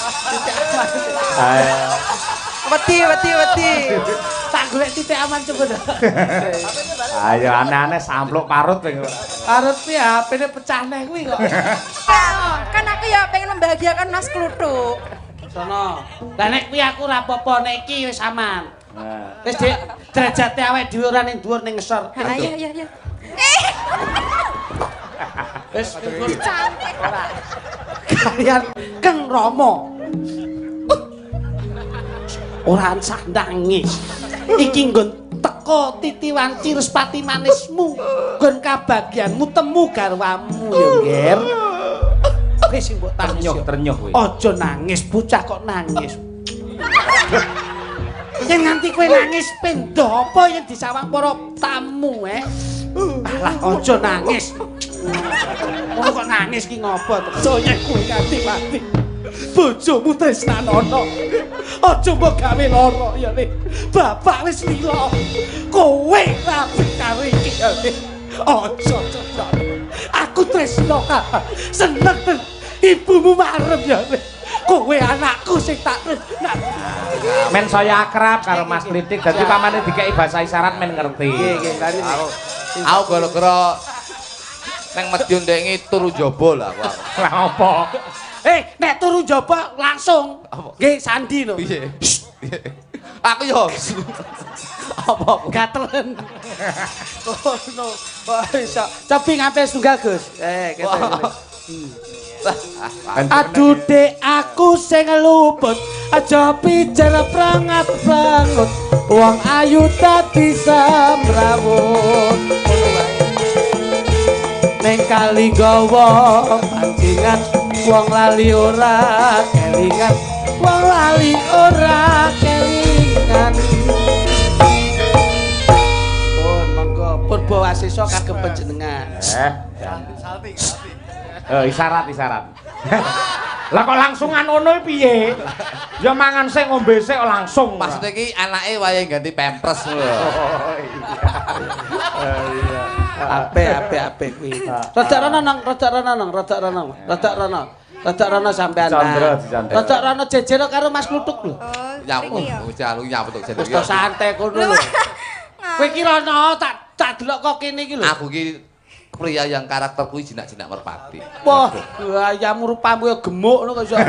Titik aman. Ayo. Wedi, wedi, wedi. Tak golek titik aman coba dah. Ayo aneh-aneh sampluk parut kowe. Parut piye HP-ne pecah neh kuwi kok. Kan aku ya pengen membahagiakan Mas Kluthuk. Sono. Lah nek kuwi aku ora apa-apa, nek iki wis aman. Nah. Wis Dik, derajate awake dhewe ora ning dhuwur ning ngesor. Ha iya iya iya. Wis Cantik. Kalian Keng Rama. Ora ansah nangis. Iki nggon teko titiwanci respati manismu, nggon kabagyanmu temu garwamu ya, Nger. Kowe sing mbok tangis. Ternyuh, ternyuh kowe. Aja nangis, bocah kok nangis. Yen nganti kowe nangis pendo apa yen disawang para tamu, eh? Alah, aja nangis. Ngono kok nangis ki ngopo to? Saya kowe nganti mati. Bojomu tresnanono. Aja mbok gawe lara ya, Le. Bapak wis lila. Kowe rapi karo iki ya, Le. Aja aja. Aku tresno kapan seneng ten ibumu marem ya, Le. Kowe anakku sing tak tresnani. Men saya akrab karo Mas Klitik, dadi pamane dikeki bahasa isyarat men ngerti. Nggih, nggih, lari. Aku gara-gara nang Madiun ndek turu jaba lah aku. Lah opo? Nek turu jaba langsung. Nggih, sandi lho. Piye? Aku yo. Apa? Gatelen. Ngono. Kok iso. Cobi ngampil setunggal, Gus. Kete. Aduh dek aku sing luput, aja pijer prangat-prangut. Wong ayu dadi semrawut. Ning kali gawa pancingan, wong lali ora kelingan, wong lali ora kelingan. Pun monggo purba wasesa kagem panjenengan. Isyarat isyarat. Lah kok langsungan ngono piye? Ya mangan sik ngombe sik langsung. Maksudnya iki anake wayahe ganti pampers ngono lho. Oh iya. Iya. Ape ape ape kuwi. Rada rono nang, rada rono nang, rada rono. Rada rono. Rada rono sampean. Rada rono jejer karo Mas Kluthuk lho. Oh, nyapu jalu nyapu tok jenenge. Wis to santai kono lho. Kowe iki rono tak delok kok kene iki lho. Aku iki pria yang karakterku jinak-jinak merpati. Wah, ayamu rupamu ya gemuk ngono kok iso.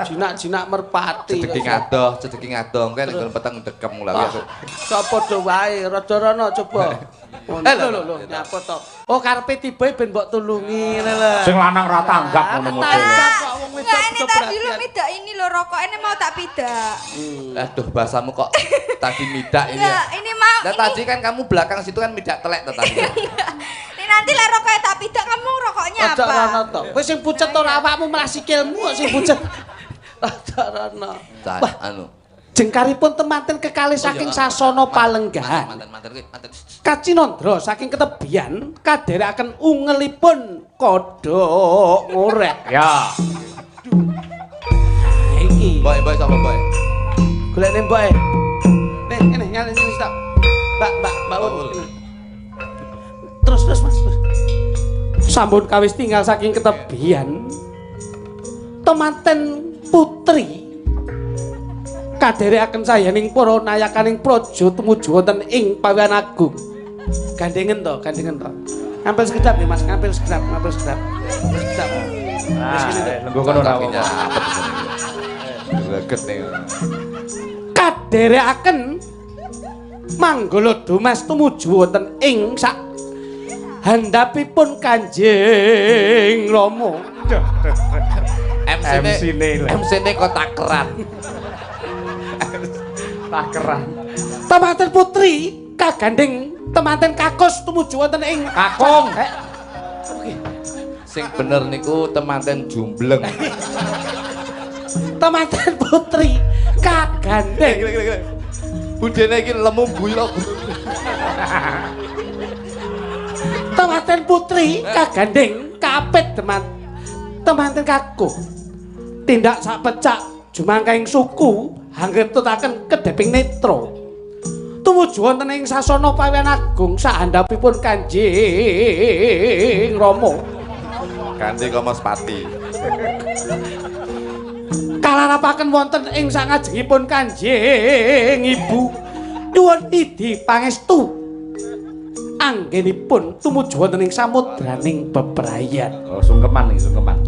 Jinak-jinak merpati. Cedeki ngadoh, kae nek peteng dekem lha aku. Sok padha wae, rada rono coba. Lho lho lho, nyapa to? Oh, karepe tiba ben mbok tulungi ngene lho. Sing lanang ra tanggap ngono modele. Tanggap kok wong wedok ini tadi lu midak ini lho rokok ini mau tak pidak. Aduh, bahasamu kok tadi midak ini. Ya, ini mau. Lah tadi kan kamu belakang situ kan midak telek to tadi. Nanti lah rokoknya tak pidak, kamu rokoknya apa? Rada rono to. Kowe sing pucet ora awakmu malah sikilmu kok sing pucet. Rada rono. Wah, anu. Jengkaripun temanten kekalih saking sasana palenggahan. Kacinandra saking ketebian kadherekaken ungelipun kodhok ngorek. Ya. Iki. Boy, boy sapa boy? Golekne mboke. Nih, ngene nyale sini tok. Mbak, Mbak, Mbak Un. Terus terus Mas. Sampun kawis tinggal saking ketebian temanten putri kadherekaken sayaning para nayakaning praja tumuju wonten ing Pawian Agung. Gandengen to, gandengen to. Ngampil sekedap nih Mas, ngampil sekedap, ngampil sekedap. Sekedap. Wis ngene to. Lenggo kono ora apa-apa. Leget nih. Kadherekaken manggala dumas tumuju wonten ing sak handapipun Kanjeng Rama. MC-ne MC-ne kok takeran. Takeran. Temanten putri kagandheng temanten kakus tumuju wonten ing kakung. Sing bener niku temanten jumbleng. Temanten putri kagandheng. Budene iki lemu guyok. Temanten putri kagandheng kapit temanten kakung. Tindak sak pecak jumangkaing suku hanggretutaken kedheping netra. Tumuju wonten ing sasana Pawian Agung sahandapipun Kanjeng Rama. Kanthi Komospati. Kalarapaken wonten ing sangajengipun Kanjeng Ibu. Nyuwun idi pangestu anggenipun tumuju wonten ing samudraning bebrayan. Oh, sungkeman iki, sungkeman.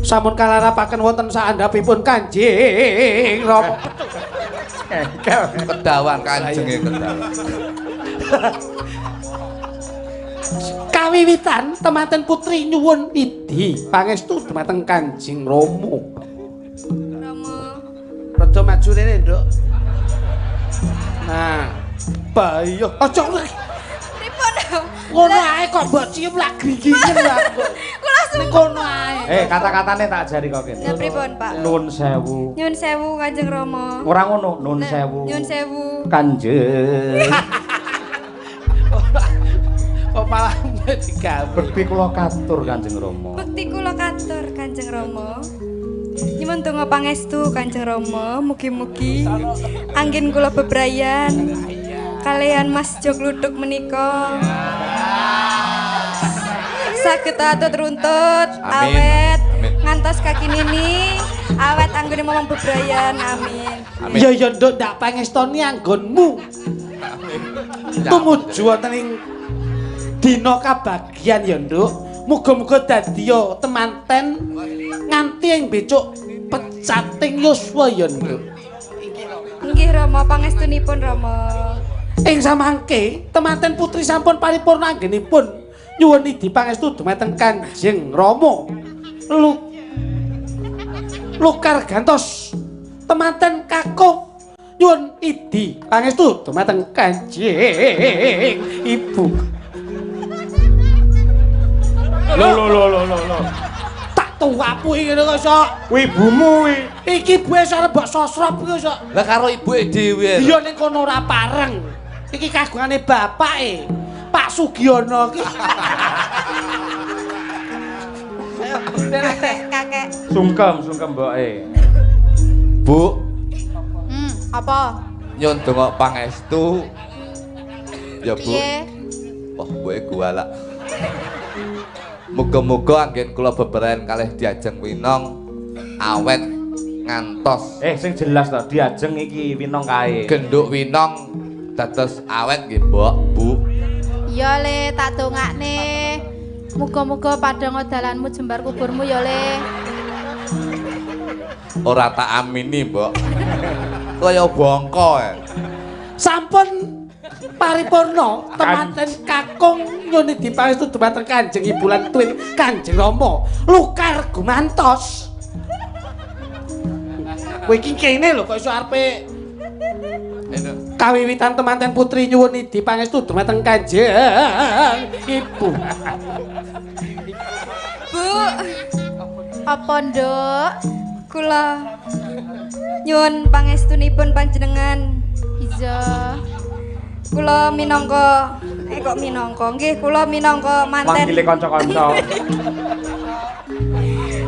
Sampun kalarapaken wonten saandhapipun Kanjeng Rama. Kedawan kanjenge kedawan. Kawiwitan temanten putri nyuwun idi pangestu dumateng Kanjeng Rama. Rama. Rada maju rene, Nduk. Nah, bayo aja pripun? Ngono ae kok mbok cium lak gringgingen lho. Kula ning kono ae. Kata-katane tak ajari kok kene. Lah pripun, Pak? Nuwun sewu. Nyuwun sewu Kanjeng Rama. Ora ngono, nuwun sewu. Nyuwun sewu. Kanjeng. Kok malah digawe. Bekti kula katur Kanjeng Rama. Bekti kula katur Kanjeng Rama. Nyuwun donga pangestu Kanjeng Rama, mugi-mugi anggen kula bebrayan kalian Mas Jok Kluthuk menika saged atut runtut awet ngantos kaki nini awet anggone momong bebrayan, amin. Ya ya nduk ndak pangestoni anggonmu. Tumuju wonten ing dina kabagyan ya nduk. Muga-muga dadi ya temanten nganti ing becuk pecating yuswa ya nduk. Nggih Rama, pangestunipun Rama. Ing samangke temanten putri sampun paripurna anggenipun nyuwun idi pangestu dumateng Kanjeng Rama. Lukar gantos temanten kakung nyuwun idi pangestu dumateng Kanjeng Ibu. Lho lho lho lho lho. Tak tuwapuhi ngene kok sok. Kuwi ibumu kuwi. Iki ibuke sok mbok sosrop kuwi sok. Lah karo ibuke dhewe. Iya ning kono ora pareng. Iki kagungane bapake. Pak Sugiono iki. Kakek. Sungkem, sungkem mboke. Bu. Apa? Nyun donga pangestu. Ya, Bu. Wah, mboke gualak. Muga-muga anggen kula bebrayan kalih Diajeng Winong awet ngantos. Sing jelas to, Diajeng iki Winong kae. Genduk Winong dados awet nggih, Mbok, Bu. Iya le, tak dongakne. Muga-muga padhang dalanmu jembar kuburmu ya le. Ora tak amini, Mbok. Kaya bongko. Sampun paripurna temanten kakung nyuwun dipangestu dumateng Kanjeng Ibu lan tuwin Kanjeng Rama. Lukar gumantos. Kowe iki kene lho kok iso arepe kawiwitan temanten putri nyuwun dipangestu dumateng Kanjeng Ibu. Bu, apa nduk? Kula nyuwun pangestunipun panjenengan. Iya. Kula minangka kok minangka nggih kula minangka manten manggile kanca-kanca.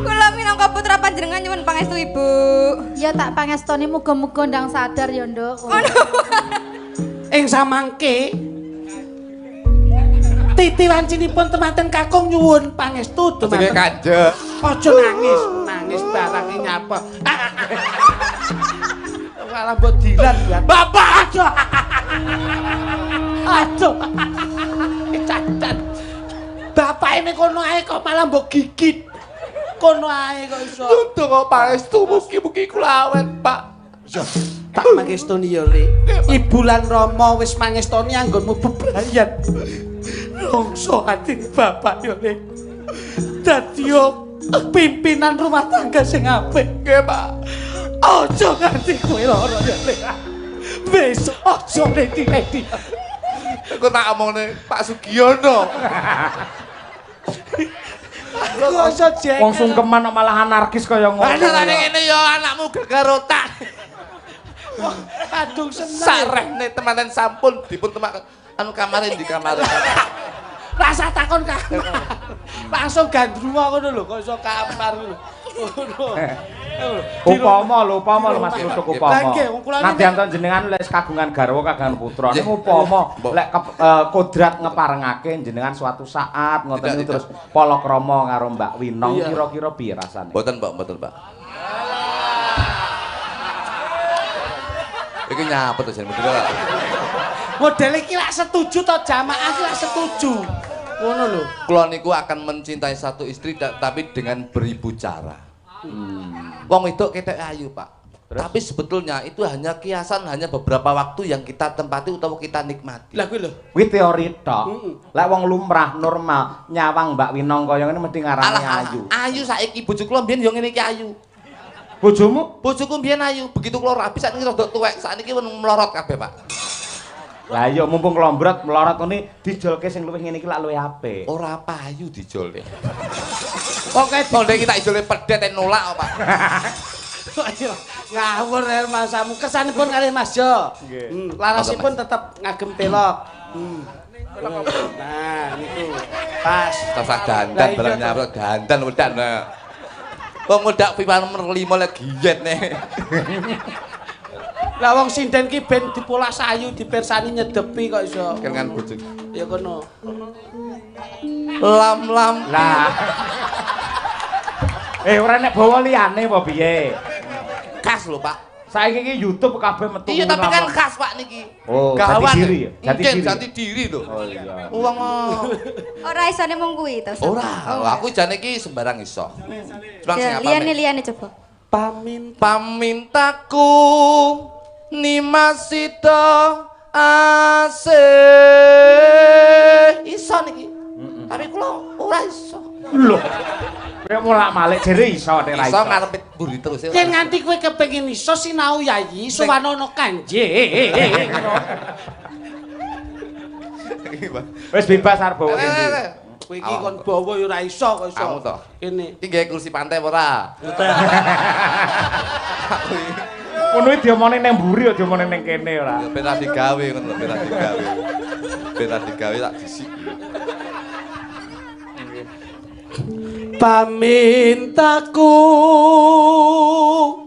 Kula minangka putra panjenengan nyuwun pangestu Ibu. Ya tak pangestoni muga-muga ndang sadar ya nduk. Ing samangke titi wancinipun temanten kakung nyuwun pangestu dumateng Kanjeng. Aja nangis, nangis barang nyapa. Malah mbok dilan bapak aja. Aduh. Cacat. Bapak ini kono ae kok malah mbok gigit. Kono ae kok iso. Ndonga pangestu mugi-mugi kula awet, Pak. Tak mangestoni ya, Le. Ibu lan Rama wis mangestoni anggonmu bebrayan. Longso ati bapak ya, Le. Dadi pimpinan rumah tangga sing apik. Nggih, Pak. Aja nganti kowe lara ya, Le. Besok aja leti-leti. Aku tak omongne Pak Sugiono. Aku iso jengkel. Wong sungkeman kok malah anarkis kaya ngono. Anane ngene ya anakmu gegar otak. Wah, kadung seneng. Sarehne temanten sampun dipun temak anu kamare ndi kamare. Rasa takon kamar. Langsung gandruwa ngono lho kok iso kamar ngono. Ngono. Upama lho, upama lho Mas Kluthuk upama. Nadyan to jenengan lek kagungan garwa kagungan putra. Ning upama lek kodrat ngeparengake jenengan suatu saat ngoten niku terus palakrama karo Mbak Winong kira-kira piye rasane? Mboten, Mbak, mboten, Pak. Iki nyapa to jan model. Model iki lak setuju to jamaah iki lak setuju. Ngono lho. Kula niku akan mencintai satu istri tapi dengan beribu cara. Wong wedok ketok ayu, Pak. Terus? Tapi sebetulnya itu hanya kiasan, hanya beberapa waktu yang kita tempati utawa kita nikmati. Lah kuwi lho. Kuwi teori tok. Lek wong lumrah normal nyawang Mbak Winong kaya ngene mesti ngarani ayu. Ayu saiki bojo kula mbiyen yo ngene iki ayu. Bojomu? Bojoku mbiyen ayu. Begitu kula rabi sakniki rada tuwek, sakniki melorot kabeh, Pak. Lah iya mumpung klombrot melorot ngene dijolke sing luwih ngene iki lak luwih apik. Ora payu dijolke. Pokoke ndek iki tak ijolke pedet nolak kok, Pak. Ngawur ya masamu. Kesanipun kalih Mas Jo. Larasipun tetep ngagem pelok. Nah, niku. Pas. Tasah dandan barang nyapro dandan wedan. Wong wedak FIFA nomor 5 lek giyet nih. Lah wong sinden ki ben dipolah sayu dipersani nyedepi kok iso. Kengan bojo. Ya kono. Lam-lam. Lah. Ora nek bawa liyane apa piye? Khas lho, Pak. Saiki iki YouTube kabeh metu. Iya, tapi kan khas, Pak niki. Oh, jati diri ya. Jati diri. Jati diri lho. Oh iya. Wong ora isone mung kuwi to. Ora, aku jane iki sembarang iso. Cuma sing apa? Liyane-liyane coba. Pamintaku Nimas Sida asih. Iso niki. Tapi kula ora iso. Lho. Kowe molak-malik jere iso nek ra iso. Iso ngarepe mburi terus. Yen nganti kowe kepengin iso sinau yayi sowan ana Kanjeng. Wis bebas arep bawa ndi. Kowe iki kon bawa ya ora iso kok iso. Kamu to. Kene. Iki gawe kursi pantai apa ora? Ngono iki diomone ning mburi aja diomone ning kene ora. Ya ben ra digawe ngono lho, ben ra digawe. Ben ra digawe tak disik. Pamintaku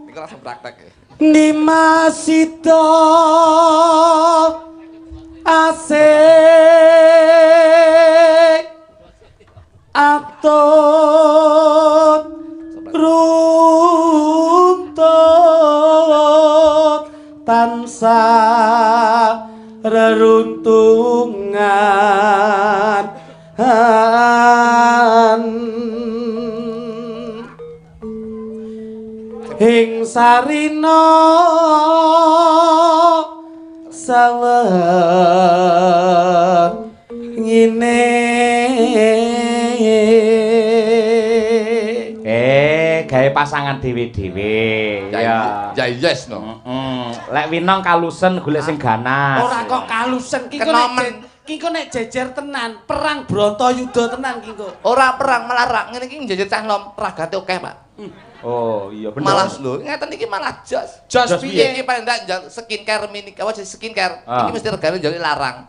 niku langsung praktek ya. Nimas Sida asih atut runtut tansah reruntungan ing sarina sawer ngene. Gawe pasangan dhewe-dhewe. Ya yes no. Lek Winong kalusen golek sing ganas. Ora kok kalusen ki kok nek jejer tenan, perang Bratayuda tenan ki kok. Ora perang malah rak ngene iki jejer cah nom ragate akeh, Pak. Oh iya bener. Malah lho, ngeten iki malah jos. Jos piye? Iki paling ndak skincare mini, apa skincare. Iki mesti regane njaluk larang.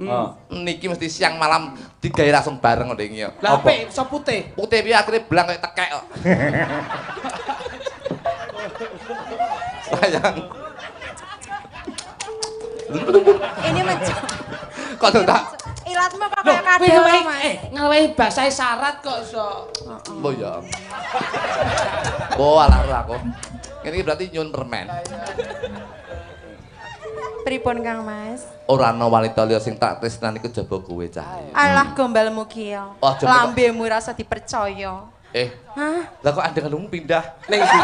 Niki mesti siang malam digawe langsung bareng ngono iki yo. Lah apik iso putih. Putih piye akhire blang kaya tekek kok. Sayang. Ini macam kok tak ilatmu kok kaya kadal Mas. Ngelehi bahasa isyarat kok iso. Oh ya. Oh alah aku. Ngene iki berarti nyun permen. Pripun Kang Mas? Ora ana wanita liya sing tak tresnani kejaba kowe cah. Alah gombalmu ki ya. Lambemu rasa dipercaya. Hah? Lah kok andeng-andengmu pindah ning ndi?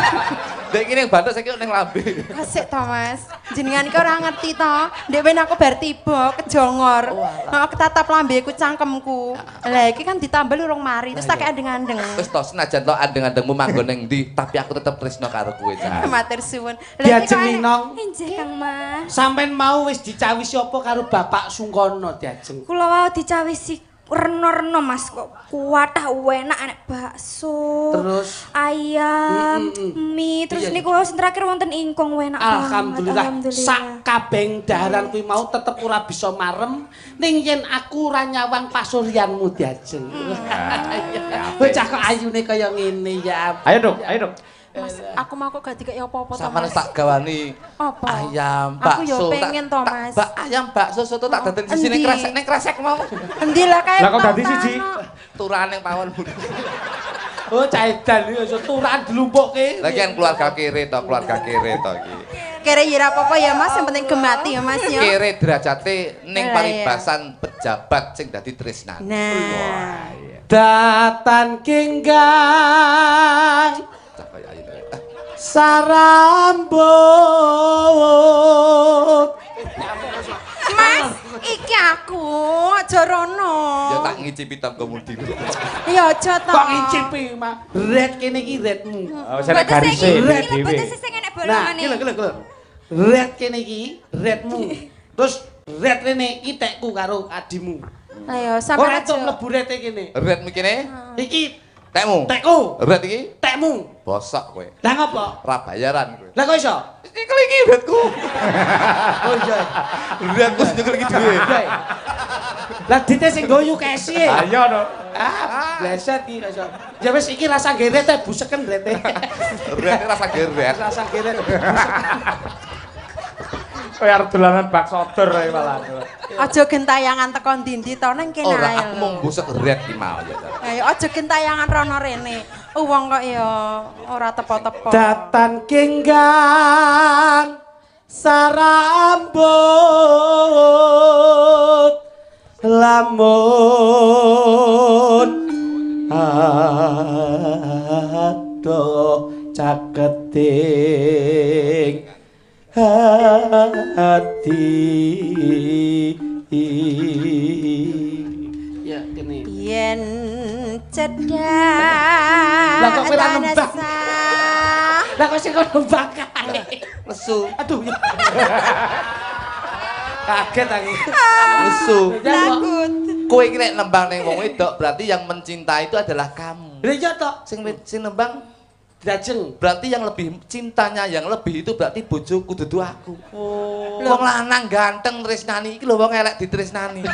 Dek iki ning Bantul saiki ning lambe. Asik to, Mas. Jenengan iki ora ngerti to. Ndek ben aku bar tiba kejongor. Heeh, ketatap lambeku cangkemku. Lah iki kan ditambal urung mari, terus tak andeng-andeng. Wis to, senajan to andeng-andengmu manggon ning ndi, tapi aku tetep tresno karo kowe, Cah. Matur suwun. Lah iki Winong. Injih Kang Mas. Sampeyan mau wis dicawisi apa karo Bapak Sungkono diajeng? Kula wau dicawisi reno-reno Mas kok kuatah enak enak bakso. Terus ayam, mie, terus niku sing terakhir wonten ingkung enak banget. Alhamdulillah. Sak kabeh daharan kuwi mau tetep ora bisa marem ning yen aku ora nyawang pasuryanmu diajeng. Bocah kok ayune kaya ngene ya. Ayo Dok, ayo Dok. Mas, aku mau kok gak dikeki apa-apa to, Mas. Samane tak gawani ayam bakso. Aku yo pengen to, Mas. Ayam bakso soto tak daden siji ning kresek, ning kresek mau. Endi lah kae. Lah kok dadi siji? Turane ning pawon. Oh, cah edan iki iso turan dilumpukke. Lagi kan keluarga kere to, keluarga kere to iki. Kere ya ora apa-apa ya Mas, yang penting gemati ya Mas ya. Kere derajate ning paribasan pejabat sing dadi tresnan. Nah. Datan kinggang sarambut. Mas, iki aku aja rono. Ya tak ngicipi tanggomu dhewe. Ya aja to. Kok ngicipi, Mak? Red kene iki redmu. Oh, sing garise dhewe. Nah, iki lho, iki lho. Red kene iki redmu. Terus red rene iki tekku karo adimu. Ayo, sampeyan aja mlebu rete kene. Redmu kene? Iki tekmu. Tekku. Red iki tekmu. Bosok kowe. Lah ngopo? Ora bayaran kowe. Lah kok iso? Nyekel iki redku. Oh iya. Redku nyekel iki dhewe. Lah dite sing nggo kesi. Ayo no. Ah, bleset iki iso. Ya wis iki rasa geret e buseken rete. Rete rasa geret. Rasa geret. Kaya arep dolanan bak sodor ae malah. Aja gentayangan teko ndi-ndi to nang kene ae. Ora aku mung busek ret iki mau ya. Ayo aja gentayangan rono rene. Wong kok ya ora tepo-tepo. Datan kinggang sarambut lamun adoh caketing hati. Ya kene yen cedhak. Lah kok kowe ra nembang. Lah kok sing kono nembang kae. Lesu. Aduh. Kaget aku. Lesu. Takut. Kowe iki nek nembang ning wong wedok berarti yang mencintai itu adalah kamu. Lha iya toh. Sing nembang Drajeng. Berarti yang lebih cintanya yang lebih itu berarti bojoku dudu aku. Oh. Wong lanang ganteng tresnani iki lho wong elek ditresnani.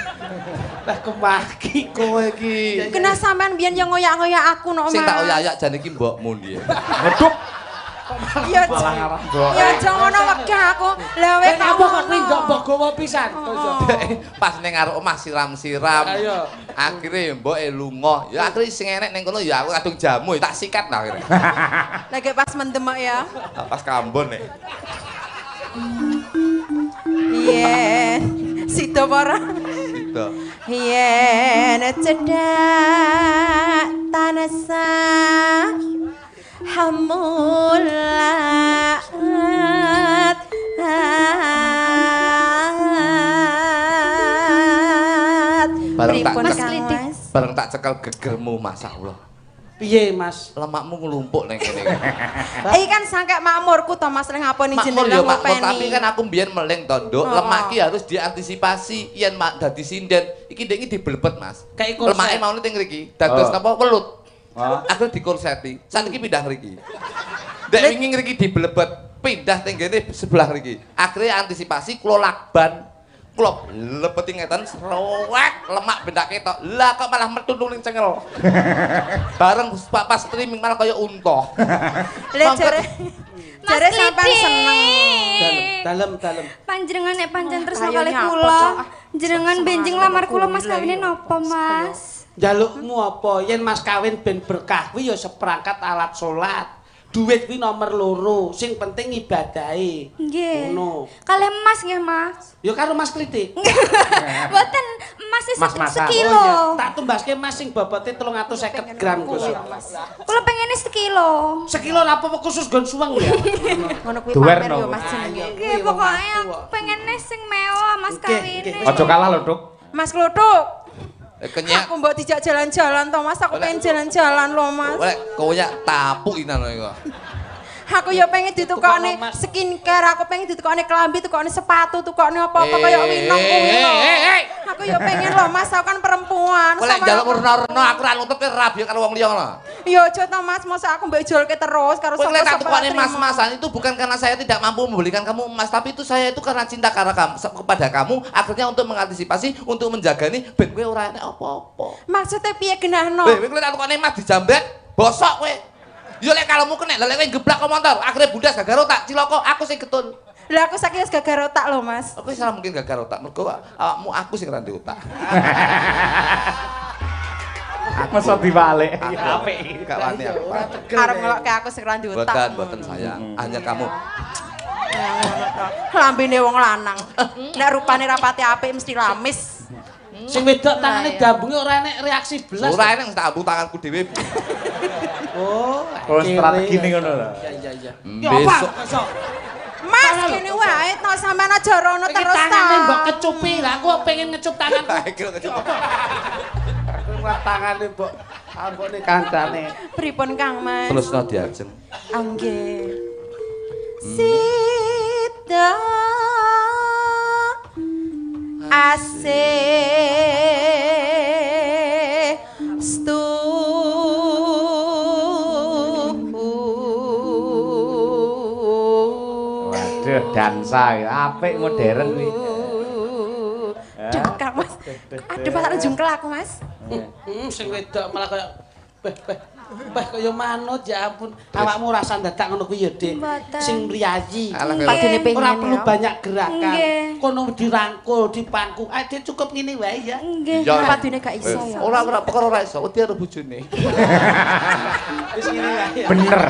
Lah kemaki kowe iki. Kena sampean biyen yang ngoyak-ngoyak aku no, Mas. Sing tak oyak-oyak jane iki mbokmu ndiye. Medhuk. Ya ya aja ngono wegah aku. Lah weh apa kok rindok mbok gowo pisan. Pas ning ngarep omah siram-siram. Akhire mboke lunga. Ya akhire sing enek ning kono ya aku kadung jamu tak sikat lah akhire. Lagi pas mendem ya. Pas kambon nek. Yen sida ora? Sida. Yen cedhak tanasa hamulat bareng tak cekel gegermu masyaallah. Piye Mas? Lemakmu nglumpuk ning kene. Iki kan sangke makmurku to Mas ning apa ning jeneng ngopeni. Tapi kan aku mbiyen meling to, Nduk. Lemak ki harus diantisipasi yen mak dadi sinden. Iki ndek iki diblebet Mas. Lemake maune teng ngriki. Dados napa welut. Aku dikorseti. Saiki pindah ngriki. Ndek wingi ngriki diblebet, pindah teng ngene sebelah ngriki. Akhire antisipasi kula lakban. Kula blepeti ngeten srowek lemak ben tak ketok. Lah kok malah metu ning cengel. Bareng pas streaming malah kaya unta. Lah jare sampean seneng. Dalem. Panjenengan nek pancen tresno kalih kula, jenengan benjing lamar kula mas kawine napa, Mas? Njalukmu apa? Yen mas kawin ben berkah kuwi ya seperangkat alat salat. Duit kuwi nomor 2, sing penting ibadahe. Nggih. Ngono. Kalih emas nggih, Mas. Ya karo Mas Klitik. Mboten, emas sekilo. Oh, iya. Tak tumbaske emas sing bobote 350 gram Gus. Kula pengene sekilo. Sekilo lha apa khusus nggon suweng ya? Ngono kuwi pamer yo Mas jenenge. Nggih, pokoke aku pengene sing mewah mas kawine. Aja kalah lho, Duk. Mas Kluthuk. Kenyek. Aku mbok dijak jalan-jalan to Mas, aku pengen jalan-jalan lho Mas. Lek kowe tapuk inan kok. Aku ya pengen ditukokne skincare, aku pengen ditukokne klambi, tukokne sepatu, tukokne apa-apa kaya Winong kuwi lho. Aku ya pengen lho Mas, aku kan perempuan. Kowe lek njaluk werna-werna aku ra nutup rabi karo wong liya ngono. Ya aja to Mas, mosok aku mbok ijolke terus karo sapa-sapa. Kowe lek tukokne mas-masan itu bukan karena saya tidak mampu membelikan kamu emas, tapi itu saya itu karena cinta karena kamu, kepada kamu, akhirnya untuk mengantisipasi, untuk menjaga nih ben kowe ora enek apa-apa. Maksudnya piye genahno? Kowe lek tukokne emas dijambret, bosok kowe. Yo lek kalemu kena, lek kowe geblak ke motor, akhirnya bundas gagal otak, cilaka aku sing getun. Lah aku saiki wis gagal otak lho, Mas. Aku salah mungkin gagal otak, mergo awakmu aku sing ra ndek otak. Masa diwalik. Apik iki. Gak wani aku. Arep ngelokke aku sing ra duwe utak. Mboten, mboten sayang. Hanya kamu. Lambene wong lanang. Nek rupane rapati apik mesti lamis. Sing wedok tangane dambunge ora enek reaksi belas. Ora enek tak ambung tanganku dhewe. Oh, strategi ngono lho. Iya iya iya. Besok Mas kene wae to sampean aja rono terus ta. Tangane mbok kecupi. Lah aku pengen ngecup tanganku. Aku Aku tangane mbok ambokne kancane. Pripun Kang Mas? Terusno diajeng. Nggih. Sida asih stu. Waduh, dansa apik modern kuwi. Duh, Kang Mas. Aduh, malah jungkel aku, Mas. Sing wedok malah kaya beh beh beh kaya manut ya ampun. Awakmu rasa dadak ngono kuwi ya, Dik. Sing riyayi. Ora perlu banyak gerakan. Kono dirangkul, dipangku. Ade cukup ngene wae ya. Nggih. Padune gak iso ya. Ora ora perkara ora iso, wedi karo bojone. Wis ngene wae. Bener.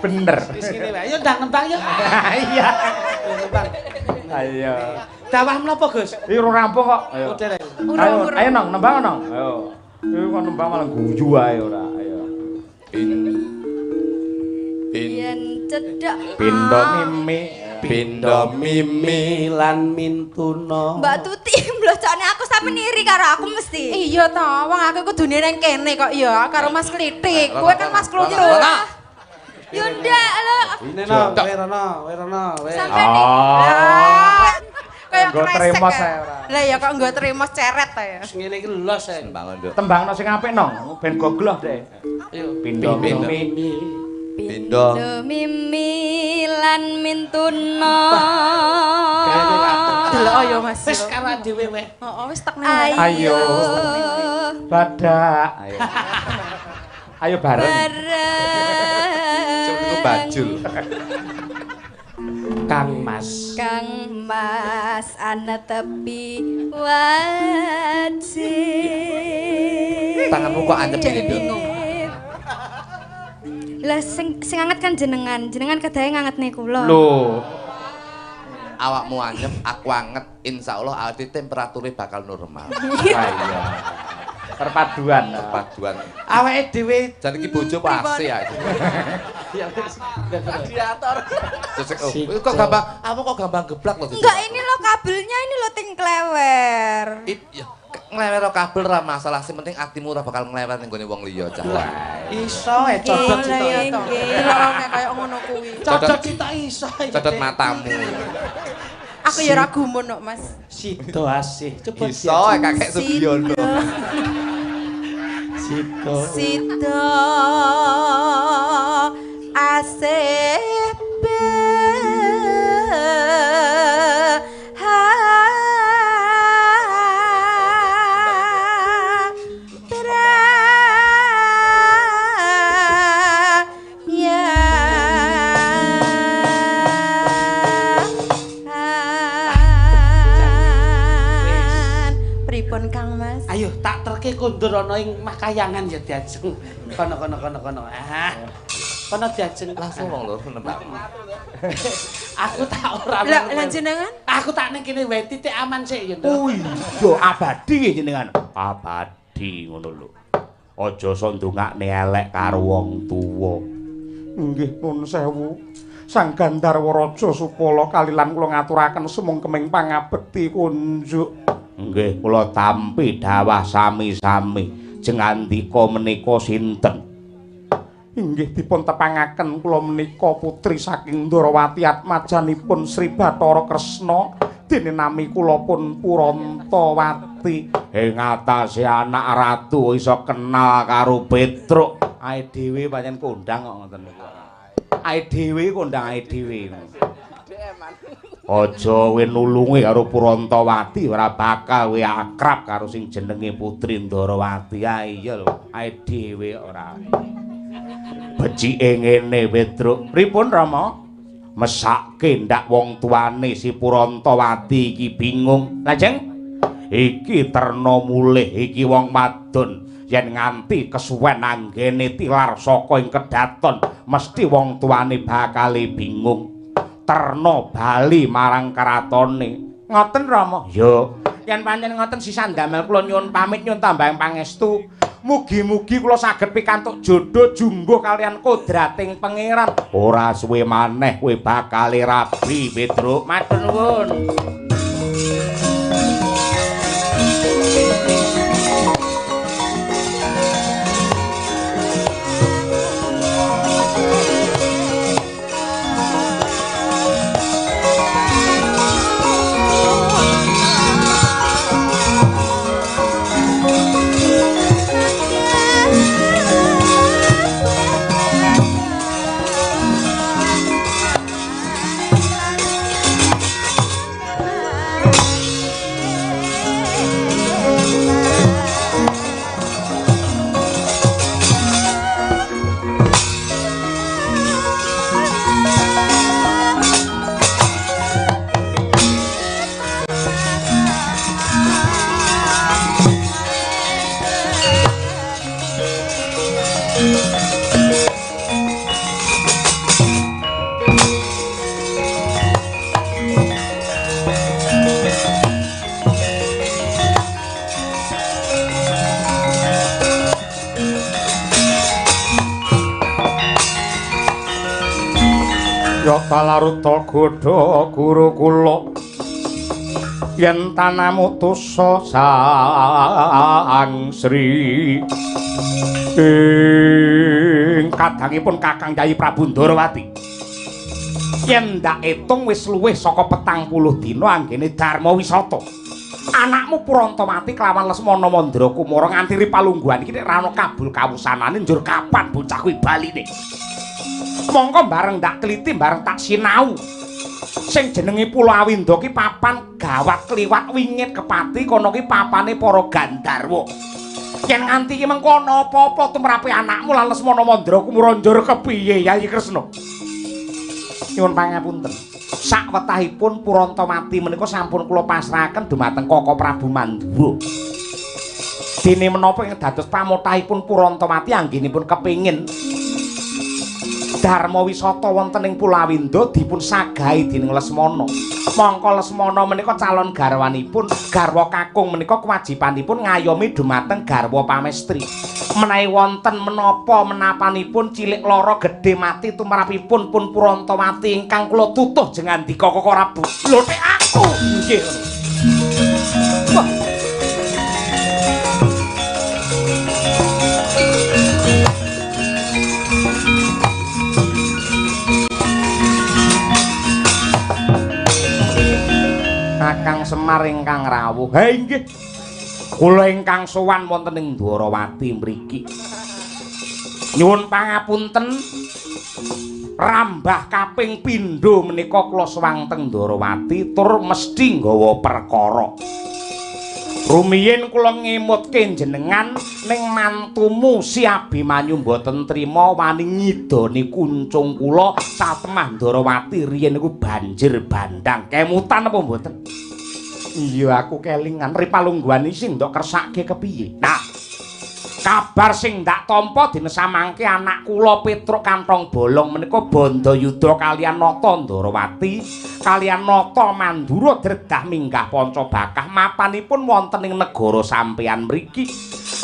Bener. Wis ngene wae. Ayo ndang nembang ya. Iya. Nembang. Ayo. Dawah menapa, Gus? Iki ora rampung kok. Ayo. Ayo, ayo nong, nembang nong. Ayo. Iki kok nembang malah guyu ae ora. Ayo. Yen cedhak Pindo mimi, pindo mimi lan mintuna. Mbak Tuti mlocone aku sampe niri karo aku mesti. Iya ta, wong aku kudune nang kene kok ya karo Mas Klitik. Kowe kan Mas Kluthuk. Yo ndak lho. Ini no, kowe rono, kowe rono, kowe. Sampe nih. Kayak kresek. Lah ya kok nggo tremos ceret ta ya. Wis ngene iki los ae. Tembangno sing apik nong, ben gogloh dek. Ayo. Pindo mimi. Pindo mimi lan mintuna. Delok ya Mas. Wis karo dhewe weh. Heeh, wis tek. Ayo. Badak. Ayo. Ayo bareng. Cukup bajul. Kang Mas. Kang Mas ana tepi wajib. Tanganmu kok anyep ngene, Nduk. Lah sing anget kan jenengan. Jenengan kedahe ngangetne kula. Lho. Awakmu anyep, aku anget, insyaallah awake temperature bakal normal. Iya. Perpaduan. Perpaduan. Awake dhewe jan iki bojo apa AC ya. Ya wis. Radiator. Kok gampang, aku kok gampang geblak lho. Enggak, ini lo kabelnya ini lo ting klewer. Ya, nglewer kabel ra masalah, sing penting atimu ora bakal nglewer ning gone wong liya cah. Iso e codot sitok. Delok kaya ngono kuwi. Codot sitok iso. Codot matamu. Aku ya ora gumun kok, Mas. Sido asih. Coba iso kakek Sugiono. Sido. Sido asih Ayo tak terke kondur ana ing makayangan ya diajeng. Kono kono kono kono. Ah. Kono diajeng langsung wong loro nembang. Aku tak ora. Lah jenengan? Aku tak ning kene wae titik aman sik ya, Nduk. Oh iya, abadi nggih jenengan. Abadi ngono lho. Aja sok ndongakne elek karo wong tuwa. Nggih nun sewu. Sang Gandharwa Raja Supala kalilan kula ngaturaken sumungkeming pangabekti kunjuk. Nggih, kula tampi dawah sami-sami. Jengandika menika sinten? Inggih dipun tepangaken kula menika putri saking Ndorowati atmajanipun Sri Bathara Kresna. Dene nami kula pun Purantawati. Ing atase anak ratu iso kenal karo Petruk. Ae dhewe pancen kondang kok ngoten niku. Ae dhewe kondang ae dhewe. Aja kowe nulungi karo Purantawati, ora bakal kowe akrab karo sing jenenge Putri Ndorowati. Ae iya lho, ae dhewe ora. Becike ngene Petruk. Pripun Rama? Mesake ndak wong tuane si Purantawati iki bingung. Lajeng Iki terna mulih iki wong wadon yen nganti kesuwen anggene tilar saka ing kedaton mesti wong tuane bakal bingung. Terna bali marang kratone. Ngoten Rama? Ya. Yen pancen ngoten sisan damel kula nyuwun pamit nyuwun tambahing pangestu. Mugi-mugi kula saged pikantuk jodho jumbuh kalian kodrating pangeran. Ora suwe maneh kowe bakal rabi, Petruk. Matur nuwun. Yata laruta godha guru kula yen tanamutusa Sang Sri ing kadangipun Kakang Yayi Prabu Ndarawati. Yen ndak etung wis luwih saka 40 dina anggene dharma wisata. Anakmu Purantamati kelawan Lesmana Mandra Kumara nganti ripalungguhan iki nek ra ana kabul kawusanane njur kapan bocah kuwi baline. Mongko bareng ndak teliti bareng tak sinau. Sing jenenge Pulau Awinda ki papan gawat kliwat wingit kepati kono ki papane para gandharwa. Yen nganti ki mengko ana apa-apa tumrape anakmu lan Lesmana Mandra Kumara njur kepiye Yayi Kresna? Nyuwun pangapunten. Sakwetahipun Purantamati menika sampun kula pasrahaken dumateng Kaka Prabu Mandura. Dene menapa ing dados pamotahipun Purantamati anggenipun kepingin dharma wisata wonten ing Pulau Awinda dipun sagahi dening Lesmana. Mongko Lesmana menika calon garwanipun, garwa kakung menika kewajibanipun ngayomi dumateng garwa pamestri. Menawi wonten menapa menapanipun cilik lara gedhe mati tumrapipun pun Purantamati ingkang kula tutuh jengandika Kaka Prabu. Lho nek aku nggih. Wah. Kakang Semar ingkang rawuh. Ha inggih. Kula ingkang sowan wonten ing Dwarawati mriki. Nyuwun pangapunten rambah kaping pindho menika kula sowan teng Dwarawati tur mesti nggawa perkara. Rumiyin kula ngemutke jenengan ning mantumu si Abimanyu mboten trima wani ngidoni kuncung kula satemah Dwarawati riyen niku banjir bandang. Kemutan apa mboten? Iya aku kelingan ripalungguhan sing ndok kersake kepiye. Nah, kabar sing ndak tampa dina samangke anak kula Petruk Kantong Bolong menika bandayuda kalian Nata Ndorowati kalian Nata Mandura dredah minggah Pancabakah mapanipun wonten ing negara sampeyan mriki.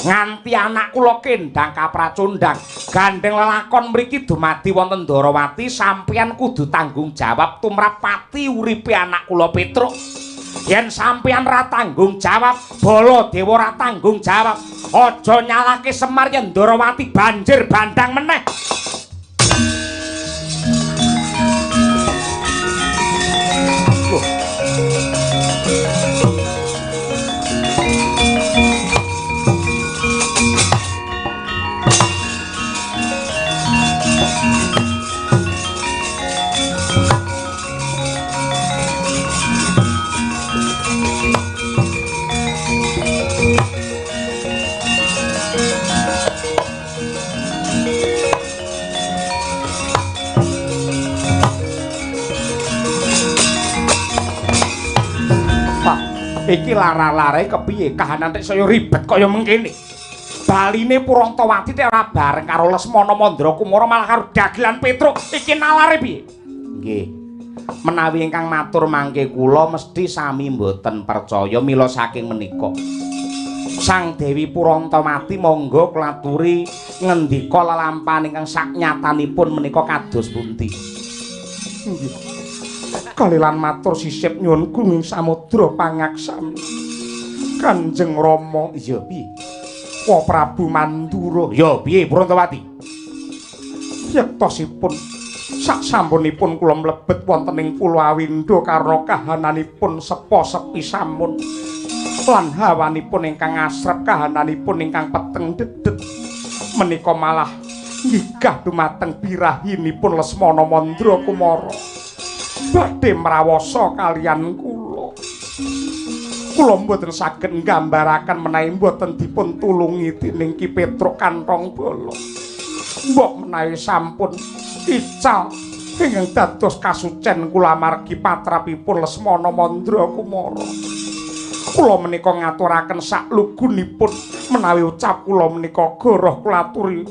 Nganti anak kula kendang kapracundang gandeng lelakon mriki dumadi wonten Ndorowati sampeyan kudu tanggung jawab tumrap pati uripe anak kula Petruk. Yen sampeyan ra tanggung jawab, Baladewa ra tanggung jawab. Aja nyalahke Semar yen Ndorowati banjir bandang meneh. Loh. Iki lara-lare kepiye kahanan tek saya ribet kaya mengkene. Baline Purantawati tek ora bareng karo Lesmana Mandra Kumara malah karo dagelan Petruk. Iki nalare piye? Nggih. Menawi ingkang matur mangke kula mesti sami mboten percaya mila saking menika. Sang Dewi Purantawati monggo kula aturi ngendika lelampahan ingkang saknyatanipun menika kados pundi. Nggih. Kalilan matur sisip nyuwun gunging samudra pangaksami. Kanjeng Rama, iya piye? Wa Prabu Mandura, ya piye Purantawati? Yektosipun sak sampunipun kula mlebet wonten ing Pulo Awindha karna kahananipun sepo sepi samun lan hawanipun ingkang asrep kahananipun ingkang peteng dedet menika malah nyigah dumateng birahinipun Lesmana Mandra Kumara badhe mrawasa kaliyan kula. Kula mboten saged nggambaraken menawi mboten dipun tulungi dening Ki Petruk Kanthong Bala. Mbok menawi sampun ical ingkang dados kasucen kula amargi patrapipun Lesmana Mandra Kumara. Kula menika ngaturaken saklugunipun menawi ucap kula menika goroh kula aturi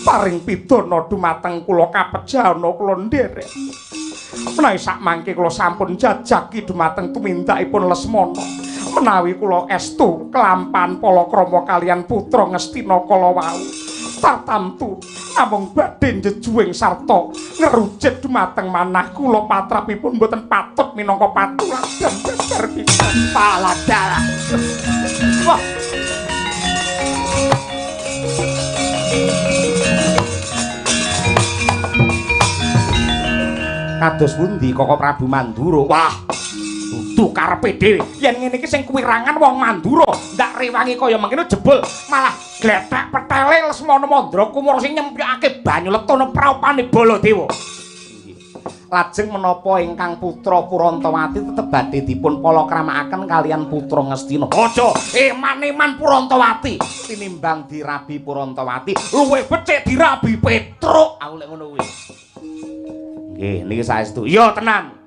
paring pidana dumateng kula kapejana kula nderek. Menawi sakmangke kula sampun jajaki dumateng tumindakipun Lesmana, menawi kula estu kelampahan palakrama kaliyan putra Ngastina kala wau tartamtu namung badhe njejuwing sarta ngerucit dumateng manah kula patrapipun mboten patut minangka patuladan beber pisan paladalah. Wah. Kados pundi Koko Prabu Mandura? Wah, dudu karepe dhewe. Yen ngene iki sing kuwirangan wong Mandura, ndak rewangi kaya mengkene jebul malah glethek petele Lesmana Mandra Kumara sing nyempyokake banyu letana praupane Baladewa. Lajeng menapa ingkang putra Purantawati tetep badhe dipun palakramakaken kaliyan putra Ngastina? Aja eman-eman Purantawati tinimbang dirabi Purantawati luwih becik dirabi Petruk. Aku lek ngono kuwi. Nggih, niki saestu. Iya tenan.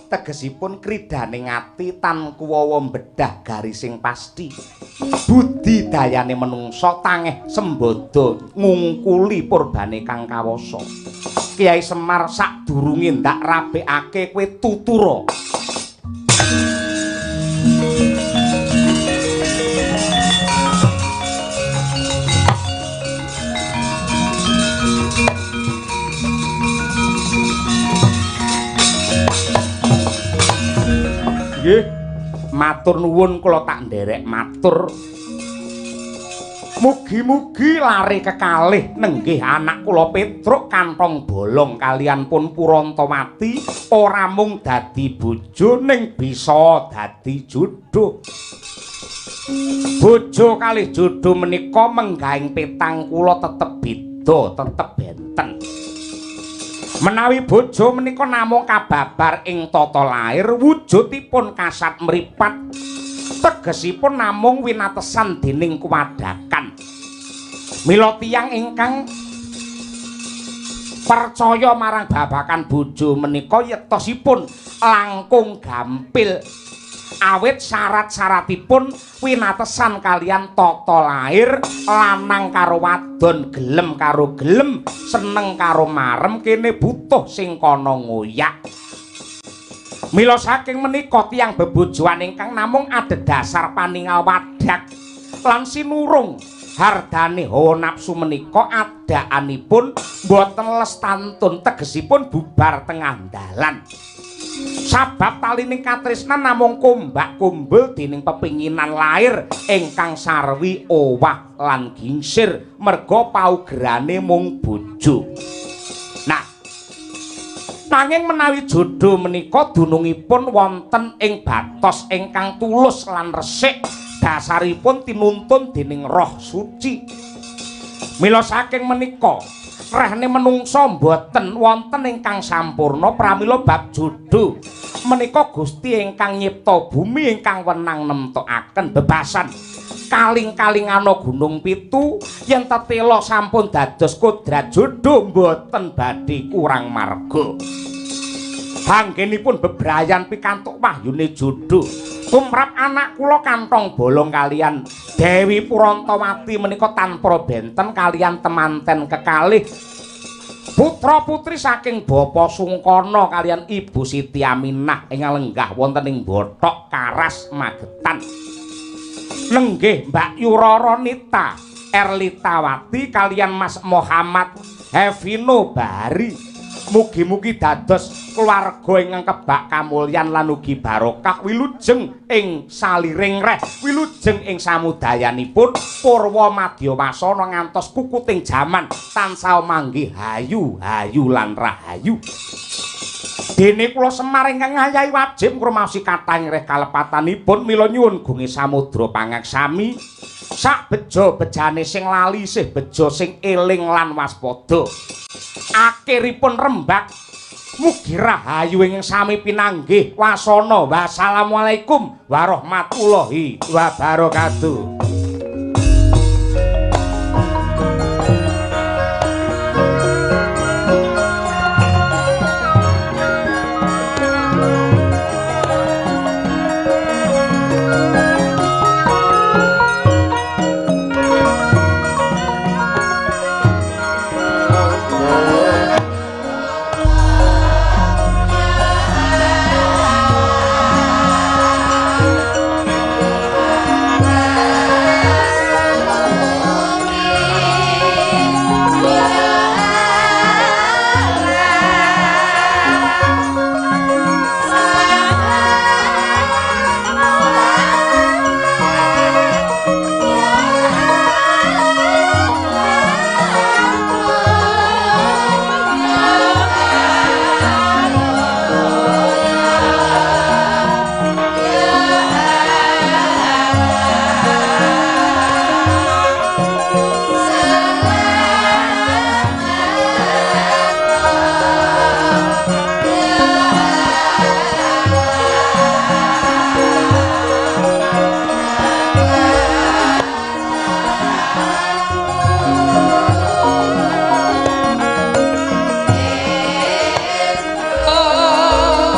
Tegesipun kridane ati tan kuwawa bedah garising pasti. Budi dayane menungsa tangeh sembada ngungkuli purbane kang kawasa. Kyai Semar sadurunge ndak rabekake kowe tutura. Nggih, matur nuwun kula tak nderek matur. Mugi-mugi lare kekalih nenggih anak kula Petruk Kanthong Bolong kaliyan pun Purantawati ora mung dadi bojo ning bisa dadi jodho. Bojo kalih jodho menika menggahing petang kula tetep beda, tetep benten. Menawi bojo menika namung kababar ing tata lair wujudipun kasat mripat tegesipun namung winatesan dening kuwadakan. Mila tiyang ingkang percaya marang babakan bojo menika yektosipun langkung gampil awit syarat-syaratipun winatesan kaliyan tata lair lanang karo wadon gelem karo gelem seneng karo marem kene butuh sing kana ngoyak. Mila saking menika tiyang bebojoan ingkang namung adhedhasar paningal wadak lan sinurung hardane hawa nafsu menika adaanipun boten lestantun tegesipun bubar tengah dalan. Sabab talining katresnan namung kombak-kombul dening pepinginan lair ingkang sarwi owah lan gingsir merga paugerane mung bojo. Nah, nanging menawi jodho menika dunungipun wonten ing batos ingkang tulus lan resik, dasaripun tinuntun dening Roh Suci. Mila saking menika rehne menungsa mboten wonten ingkang sampurna pramila bab jodho menika Gusti ingkang nyipta bumi ingkang wenang nemtokaken bebasan kaling-kalingana gunung pitu yen tetela sampun dados kodrat jodho mboten badhe kurang marga. Anggenipun bebrayan pikantuk wahyune jodho Tumrap anak kula kantong bolong kalian Dewi Purantawati menika tanpa benten kalian temanten kekalih putra putri saking Bapa Sungkana kalian Ibu Siti Aminah ingkang lenggah wonten ing Bothok Karas Magetan. Nenggih Mbak Yurara Nita Erlitawati kalian Mas Muhammad Hevino Bahari. Mugi-mugi dados keluarga ingkang kebak kamulyan lan ugi barokah wilujeng ing saliring reh wilujeng ing samudayanipun purwa madya wasana ngantos kukuting jaman tansah manggih hayu hayu lan rahayu. Dene kula Semar ingkang ngayahi wajib ngrumaosi kathah ngreh kalepatanipun mila nyuwun gunge samudra pangaksami sak bejo bejane sing lali isih bejo sing eling lan waspada. Akhiripun rembak mugi rahayu ing sami pinanggih wasana. Wassalamualaikum warahmatullahi wabarakatuh.